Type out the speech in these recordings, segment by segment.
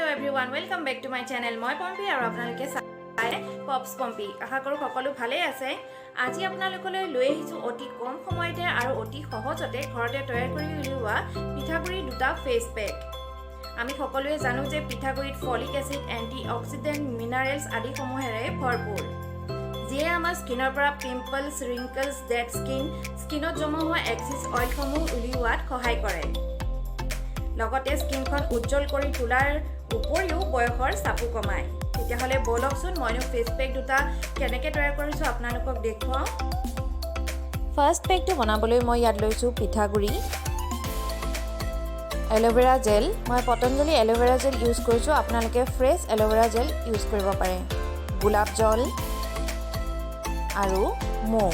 Everyone, welcome back to my channel. মই পম্পী আৰু আপোনালোকে চাই পপছ পম্পী। আশা কৰোঁ সকলো ভালেই আছে। আজি আপোনালোকলৈ লৈ আহিছোঁ অতি কম সময়তে আৰু অতি সহজতে ঘৰতে তৈয়াৰ কৰি উলিওৱা পিঠাগুড়িৰ দুটা ফেচ পেক। আমি সকলোৱে জানো যে পিঠাগুড়িত folic acid, anti oxidant, minerals আদিসমূহেৰে ভৰপূৰ, যিয়ে আমাৰ স্কিনৰ পৰা পিম্পলছ, ৰিংকলছ, ডেড স্কিন, স্কিনত জমা হোৱা এক্সেছ অইলসমূহ উলিওৱাত সহায় কৰে। লগতে স্কিনখন উজ্জ্বল কৰি তোলাৰ উপৰিও বয়সৰ চাপো কমায়। তেতিয়াহ'লে ব'লকচোন, মইনো ফেচ পেক দুটা কেনেকৈ তৈয়াৰ কৰিছোঁ আপোনালোকক দেখুৱাওঁ। ফাৰ্ষ্ট পেকটো বনাবলৈ মই ইয়াত লৈছোঁ পিঠাগুড়ি, এল'ভেৰা জেল। মই পতঞ্জলি এল'ভেৰা জেল ইউজ কৰিছোঁ, আপোনালোকে fresh aloe vera gel use কৰিব পাৰে, গোলাপ জল আৰু মৌ।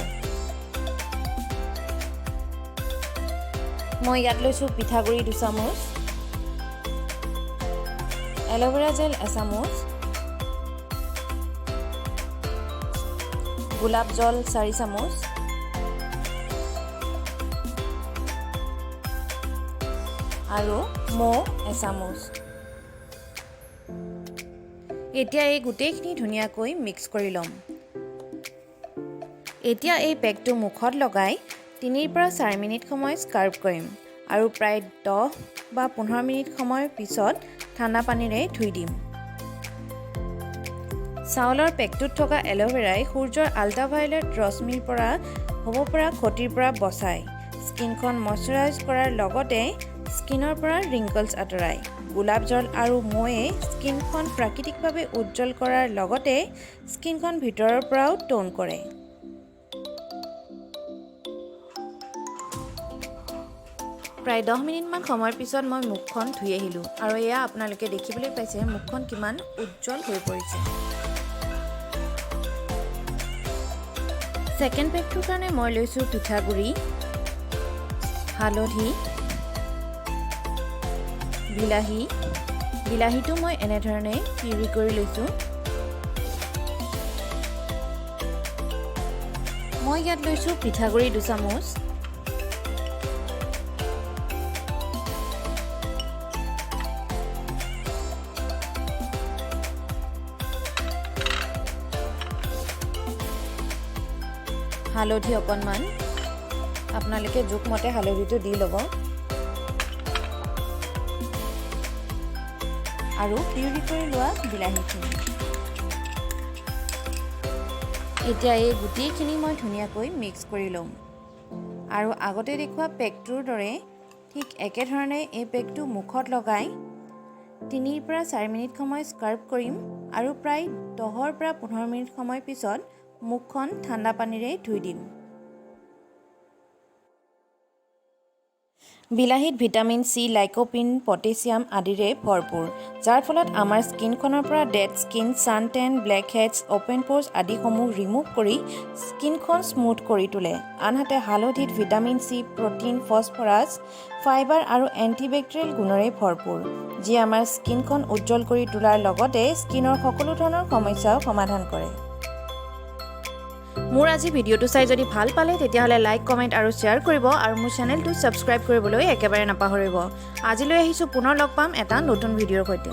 মই ইয়াত লৈছোঁ পিঠাগুড়ি 2 চামুচ, এল'ভেৰা জেল এচামুচ, গোলাপ জল 4 চামুচ আৰু মৌ এচামুচ। এতিয়া এই গোটেইখিনি ধুনীয়াকৈ মিক্স কৰি ল'ম। এতিয়া এই পেকটো মুখত লগাই 3ৰ পৰা 4 মিনিট সময় স্ক্ৰাব কৰিম আৰু প্ৰায় 10 বা 15 মিনিট সময়ৰ পিছত ঠাণ্ডা পানীৰে ধুই দিম। চাউলৰ পেকটোত থকা এল'ভেৰাই সূৰ্যৰ আল্ট্ৰাভায়লেট ৰশ্মিৰ পৰা হ'ব পৰা ক্ষতিৰ পৰা বচায়, স্কিনখন মইশ্চাৰাইজ কৰাৰ লগতে স্কিনৰ পৰা ৰিংকলছ আঁতৰায়। গোলাপ জল আৰু মৌয়ে স্কিনখন প্ৰাকৃতিকভাৱে উজ্জ্বল কৰাৰ লগতে স্কিনখন ভিতৰৰ পৰাও টোন কৰে। প্ৰায় 10 মিনিটমান সময়ৰ পিছত মই মুখখন ধুই আহিলোঁ আৰু এয়া আপোনালোকে দেখিবলৈ পাইছে মুখখন কিমান উজ্জ্বল হৈ পৰিছে। ছেকেণ্ড পেকটোৰ কাৰণে মই লৈছোঁ পিঠাগুড়ি, হালধি, বিলাহী। বিলাহীটো মই এনেধৰণে পিউৰি কৰি লৈছোঁ। মই ইয়াত লৈছোঁ পিঠাগুড়ি 2 চামুচ, হালধি অকণমান, আপোনালোকে জোখমতে হালধিটো দি ল'ব, আৰু পিউৰি কৰি লোৱা বিলাহীখিনি। এতিয়া এই গোটেইখিনি মই ধুনীয়াকৈ মিক্স কৰি ল'ম আৰু আগতে দেখুওৱা পেকটোৰ দৰে ঠিক একেধৰণে এই পেকটো মুখত লগাই 3ৰ পৰা 4 মিনিট সময় স্ক্ৰাব কৰিম আৰু প্ৰায় 10ৰ পৰা 15 মিনিট সময় পিছত মুখখন ঠাণ্ডা পানীৰে ধুই দিম। বিলাহীত ভিটামিন চি, লাইক'পিন, পটেছিয়াম আদিৰে ভৰপূৰ, যাৰ ফলত আমাৰ স্কিনখনৰ পৰা dead skin, suntan, blackheads, open pores আদিসমূহ ৰিমুভ কৰি স্কিনখন স্মুথ কৰি তোলে। আনহাতে হালধিত vitamin C, protein, phosphorus, fibre আৰু এণ্টিবেক্টেৰিয়েল গুণেৰে ভৰপূৰ, যিয়ে আমাৰ স্কিনখন উজ্জ্বল কৰি তোলাৰ লগতে স্কিনৰ সকলো ধৰণৰ সমস্যাও সমাধান কৰে। মোৰ আজি ভিডিঅ'টো চাই যদি ভাল পালে, তেতিয়াহ'লে লাইক, কমেণ্ট আৰু শ্বেয়াৰ কৰিব আৰু মোৰ চেনেলটো ছাবস্ক্ৰাইব কৰিবলৈ একেবাৰে নাপাহৰিব। আজিলৈ আহিছোঁ, পুনৰ লগ পাম এটা নতুন ভিডিঅ'ৰ সৈতে।